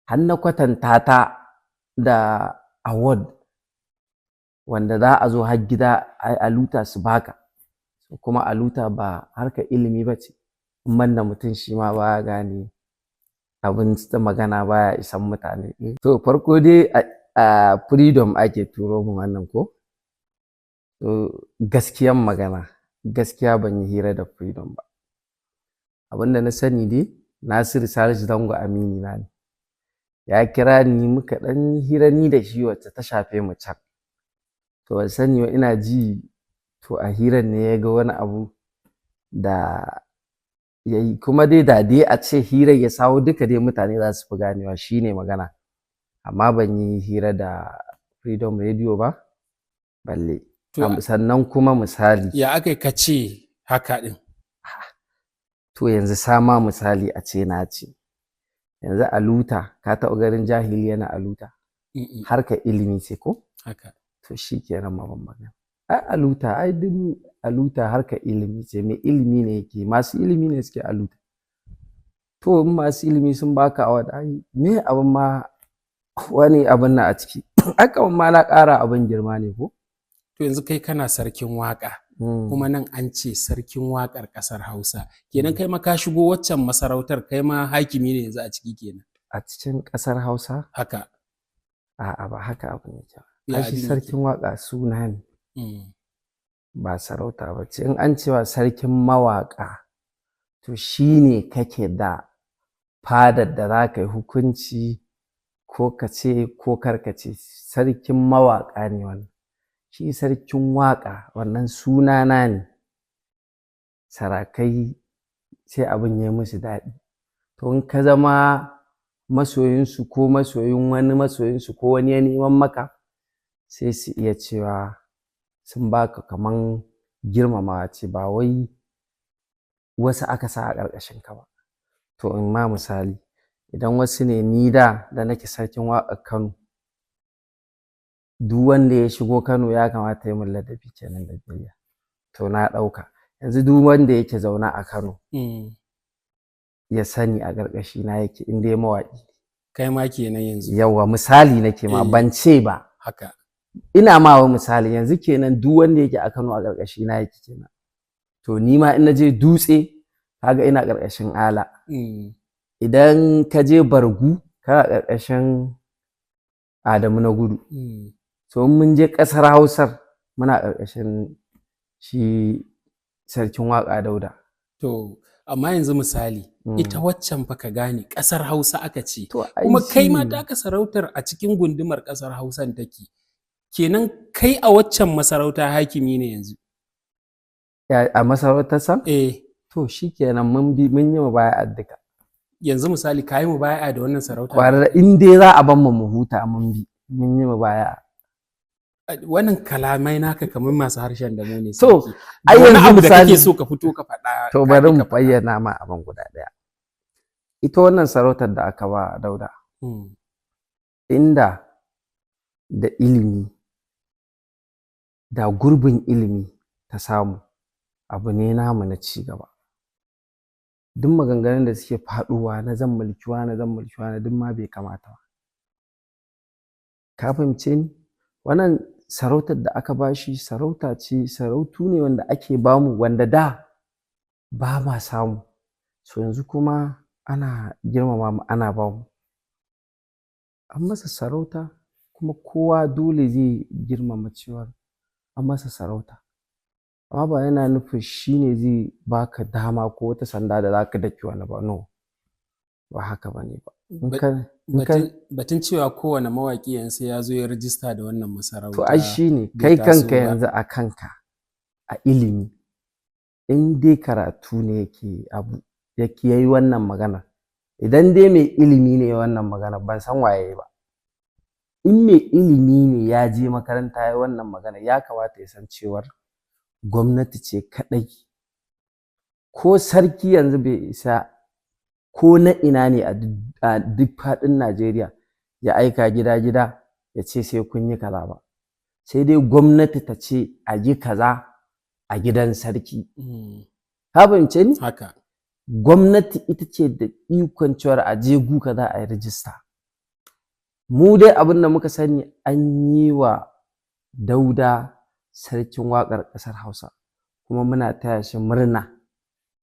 Har na kwatanta ta da award wanda za a zo har gida ai aluta su baka. Kuma aluta ba harkar ilimi ba ce, in banda mutum shi ma baya gane abin magana, baya isan mutane. To, farko dai a Freedom ake turo min wannan ko? To, gaskiyan magana, gaskiya ban yi hira da Freedom ba. Abin da na sani dai, Nasiru Salisu Zango amini na ne. Ya kira ni, muka ɗan yi hira ni da shi wacce ta shafe mu can. To, ban sani ba, ina ji to a hirar ne ya ga wani abu da ya yi. Kuma dai da dai a ce hirar ya sawo duka dai mutane za su fi ganewa, shi ne magana. Amma ban yi hira da Freedom Radio ba balle. Sannan kuma misali. Ya aka yi ka ce haka ɗin? To, yanzu sama misali a ce na ce. Yanzu aluta, ka taɓa ganin jahili yana aluta? Harkar ilimi ce ko? Haka. To, shi kenan ma ban magana. Ai aluta, ai duk aluta harkar ilimi ce, mai ilimi ne yake, masu ilimi ne suke aluta. To, in masu ilimi sun baka award, ai me abin ma wani abin nan a ciki? Ai kamar ma na ƙara abin girma ne ko? To, yanzu kai kana sarkin waƙa. Kuma nan an ce sarkin waƙar ƙasar Hausa. Kenan kai ma ka shigo waccan masarautar, kai ma hakimi ne yanzu a ciki kenan. A cikin ƙasar Hausa? Haka. A'a, ba haka abin yake ba. Ya Ai shi abin yake? sarkin waƙa suna ne, ba sarauta ba ce. In an cewa sarkin mawaƙa, to shi ne kake da fadar da za ka yi hukunci ko ka ce ko kar ka ce, sarkin mawaƙa ne wannan. Shi sarkin waƙa wannan sunana ne. Sarakai sai abin ya yi musu daɗi. To, in ka zama masoyinsu ko masoyin wani masoyinsu ko wani ya neman maka, sai su iya cewa sun baka kaman girmamawa ce, ba wai wasu aka sa a ƙarƙashin ka ba. To, in ma misali, idan wasu ne, ni da da nake sarkin waƙar Kano, duk wanda ya shigo Kano ya kamata ya min ladabi kenan da biyayya. To, na ɗauka. Yanzu duk wanda yake zaune a Kano ya sani a ƙarƙashina yake in dai mawaƙi ne. Kai ma kenan yanzu. Yawwa, misali nake ma, ban ce ba. Haka. Ina ma wa misali yanzu kenan, duk wanda yake a Kano a ƙarƙashina yake kenan. To, ni ma in na je Dutse, kaga ina ƙarƙashin Ala. Idan ka je Bargu, kana ƙarƙashin Adamu na Gudu. To, in mun je ƙasar Hausar, muna ƙarƙashin shi sarkin waƙa Dauda. To, amma yanzu misali, ita waccan fa ka gane ƙasar Hausa aka ce. To, ai Kuma kai ma shi ne. taka sarautar a cikin gundumar ƙasar Hausan take. Kenan kai a waccan masarauta hakimi ne yanzu. A masarautar sa? Eh. To, shi kenan, mun bi, mun yi mubaya'a duka. Yanzu misali ka yi mubaya'a da wannan sarauta? Ƙwarar, in dai za a bar mu mu huta, mun bi, mun yi mubaya'a. Wannan kalamai naka kamar masu harshen damo ne, To, sarki. ai Wani yanzu abu da kake misali- so ka fito ka faɗa. To, ka bari ƙi mu ka faɗa. bayyana ma abin guda ɗaya. Ita wannan sarautar da aka ba Dauda, inda da ilimi, da gurbin ilimi ta samu, abu ne namu na ci gaba. Duk maganganun da suke faɗowa na zan mulki wane, zan mulki wane, duk ma bai kamata ba. Ka fahimce ni? Wannan sarautar da aka ba shi sarauta ce, sarautu ne wanda ake bamu wanda da ba ma samu. So yanzu kuma ana girmama mu, ana bamu. An masa sarauta, kuma kowa dole zai girmama cewar an masa sarauta. Amma ba yana nufin shi ne zai baka dama ko wata sanda da za ka daki wani ba, no. Ba haka ba ne ba. In ka Batun cewa kowane mawaƙi yanzu sai ya zo ya rijista da wannan masarauta. To, ai shi ne, bai kai taso kanka ba. yanzu a kanka a ilimi, in dai karatu ne yake abu yake yayi wannan magana, idan dai mai ilimi ne wannan magana, ban san waye ba. In mai ilimi ne ya je makaranta ya wannan magana, ya kamata ya san cewar gwamnati ce kaɗai, ko sarki yanzu bai isa ko na ina ne a duk faɗin Najeriya ya aika gida-gida ya ce sai kun yi kaza ba. Sai dai gwamnati ta ce a yi kaza a gidan sarki. Ka fahimce ni? Haka. Gwamnati ita ce da ikon cewar a je gu kaza a yi rijista. Mu dai abin da muka sani, an yi wa Dauda sarkin waƙar ƙasar Hausa, kuma muna taya shi murna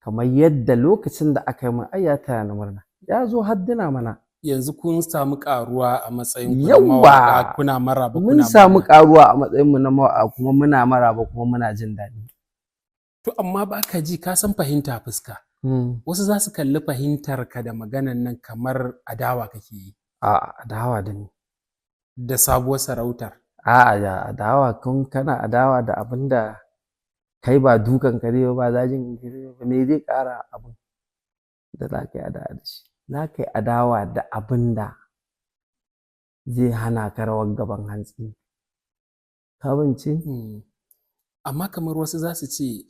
kamar yadda lokacin da aka yi min, ai ya taya ni murna, ya zo hadduna mana. Yanzu kun samu karuwa a matsayin ku na Yawwa! mawaƙa, kuna maraba, Mun kuna samu murna. ƙaruwa a matsayin mu na mawaƙa, kuma muna maraba, kuma muna jin daɗi. To amma ba ka ji, ka san fahimta fuska. Wasu za su kalli fahimtar ka da maganan nan kamar adawa kake yi A adawa da ni? Da sabuwar sarautar. A'a, ya adawa? Kun kana adawa da abin da kai ba dukan ka zai ba, ba zagin ka zai ba, me zai ƙara abin da za ka yi adawa da shi? Za ka yi adawa da abin da zai hana ka rawar gaban hantsi, ka bance? Amma kamar wasu za su ce,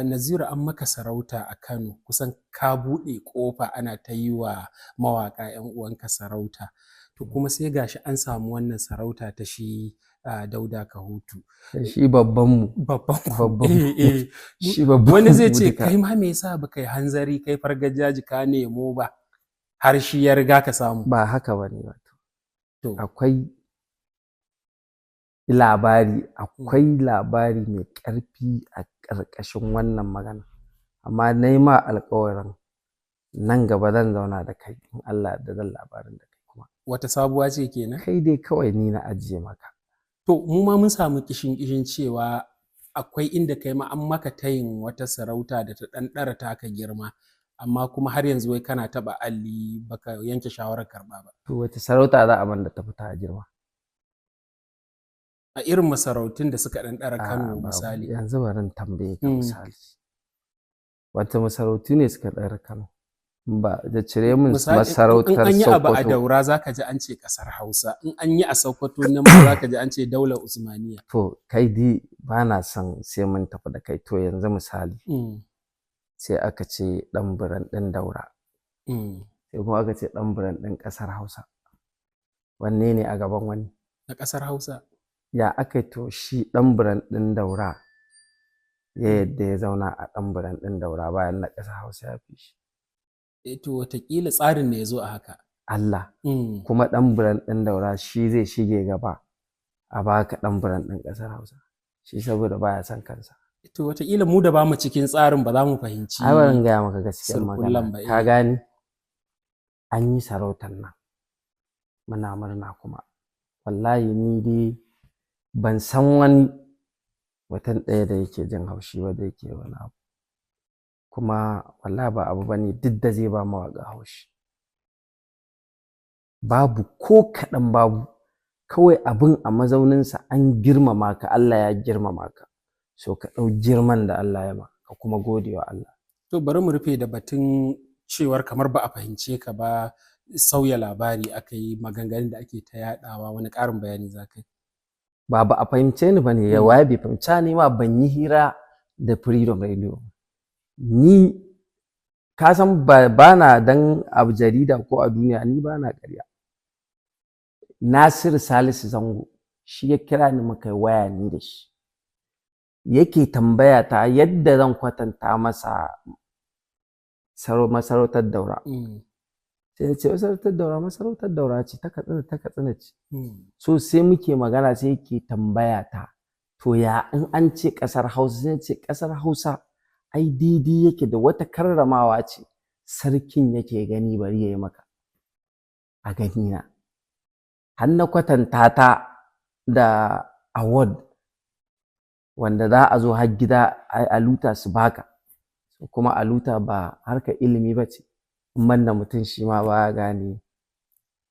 "Naziru, an maka sarauta a Kano, kusan ka buɗe ƙofa ana ta yi wa mawaƙa 'yan uwanka sarauta. To kuma sai gashi an samu wannan sarauta ta shi Dauda Kahutu." Shi babban mu. Babban ku. Babban mu. Eh, eh. Shi babban Wani zai mu ce duka. kai ma me yasa baka yi hanzari kai fargajaji ka nemo ba, har shi ya riga ka samu. Ba haka ba ne wato. To. Akwai labari mai ƙarfi a ƙarƙashin wannan magana, amma na yi ma alƙawarin nan gaba zan zauna da kai, in Allah da zan labarin da kai kuma. Wata sabuwa ce kenan. Kai dai kawai ni na ajiye maka. To mu ma mun samu kishin kishin cewa akwai inda kai ma an maka tayin wata sarauta da ta ɗan ɗara taka girma, amma kuma har yanzu wai kana taɓa alli, baka yanke shawarar karɓa ba. To wace sarauta za a ban da ta fita a girma? A irin masarautun da suka ɗan ɗara A'a, Kano, babu. misali. Yanzu bari in tambaye ka, misali, wata masarautu ne suka ɗara Kano? Ba da cire min Misali, in masarautar an yi abu a Sokoto. Daura, zaka ji an ce ƙasar Hausa, in an yi a Sokoto nan ma zaka ji an ce daular Usmaniya. To kai dai ba na son sai mun tafi da kai. To yanzu misali, sai aka ce ɗan biran ɗin Daura, sai kuma aka ce ɗan biran ɗin ƙasar Hausa, wanne ne a gaban wani? Na ƙasar Hausa. Ya aka yi? To shi ɗan biran ɗin Daura ya yadda ya zauna a ɗan biran ɗin Daura bayan na ƙasar Hausa ya fi shi? Eh, to wataƙila tsarin ne ya zo a haka. Allah! Kuma ɗan biran ɗin Daura shi zai shige gaba a baka ɗan biran ɗin ƙasar Hausa, shi saboda baya son kansa? To wataƙila mu da ba mu cikin tsarin ba za mu fahimci Ai bari in gaya maka gaskiyar sirkullan magana. ba, Ka eh. gane, an yi sarautar nan, muna murna, kuma wallahi ni dai ban san wani mutum ɗaya da yake jin haushi ba, da yake wani abu. Kuma wallahi ba abu bane duk da zai ba mawaƙa haushi, babu ko kaɗan, babu. Kawai abin a mazauninsa, an girmama ka, Allah ya girmama ka, so ka ɗau girman da Allah ya ma, ka kuma gode wa Allah. To bari mu rufe da batun cewar kamar ba a fahimce ka ba, sauya labari aka yi, maganganun da ake ta yaɗawa, wani ƙarin bayani za ka yi? Ba a fahimce ni bane ya waye bai fahimca ni ma, ban yi hira da Freedom Radio ni, ka san ba na dan abu jarida ko a duniya, ni ba na ƙarya. Nasiru Salisu Zango shi ya kira ni, muka yi waya ni da shi, yake tambaya ta yadda zan kwatanta masa masarautar Daura. Sai ya ce masarautar Daura masarautar Daura ce, ta Katsina ta Katsina ce. So sai muke magana, sai yake tambaya ta, to ya in an ce ƙasar Hausa? Sai ce ƙasar Hausa ai daidai yake da wata karramawa ce sarkin yake gani bari ya yi maka a gani na. Har na kwatanta ta da award wanda za a zo har gida a luta su baka, kuma aluta ba harkar ilimi ba ce, in banda mutum shi ma baya gane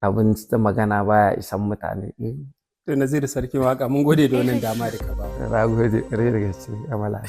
abin da magana baya isan mutane. To Naziru Sarkin Waka, mun gode da wannan dama da ka ba mu. Na gode ƙwarai da gaske, Amala.